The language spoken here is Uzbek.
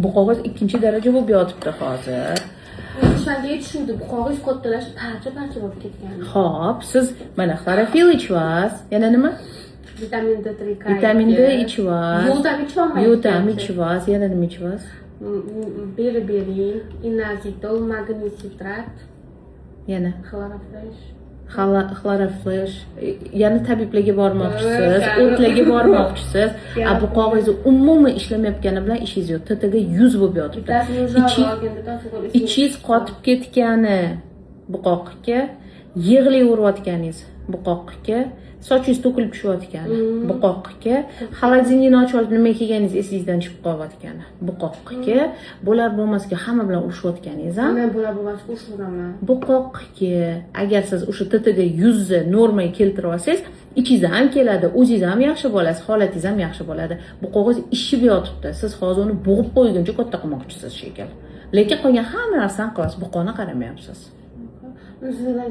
Buqog'ingiz ikkinchi daraja bo'lib yotibdi hozir. O'shanga aytishuvdi, buqog'ingiz kattalashib, parcha parcha bo'lib ketgan. Xo'p, siz mana xlorofil ichyapsiz. Yana nima? Vitamin D3. Vitamin D ichyapsiz. Yod ham ichyapman. Yod ham ichyapsiz. Yana nima ichyapsiz? Berberin, inozitol, magniy sitrat, Yana xlorofresh. Xlorofresh. Yana tabiblarga bormoqchisiz, Evet. o'tlarga bormoqchisiz. A buqog'ingiz umuman ishlamayotgani bilan ishingiz yo'q. TTG 100 bo'lib yotibdi. Bittasini olgan, bittasini qo'yib. Ichingiz qotib ketgani buqoqga, yig'layverayotganingiz buqoqga, sochingiz to'kilib tushayotgani buqoqga, холодильник ni ochib olib nima yeganingiz esingizdan chiqib qolayotgani buqoqga, bo'lar bo'lmasga hamma bilan urushayotganingiz ham Men bo'lar bo'lmasga urushveraman. buqoqga. Agar siz o'sha TTG 100 ni normaga keltirib olsangiz, ichingiz ham keladi, o'zingiz ham yaxshi bo'lasiz, holatingiz ham yaxshi bo'ladi. Buqog'ingiz ishib yotibdi, siz hozir uni bo'g'ib qo'yguncha katta qilmoqchisiz shekilli, lekin qolgan hamma narsani qilasiz, buqoqni qaramayapsiz. Sizdan.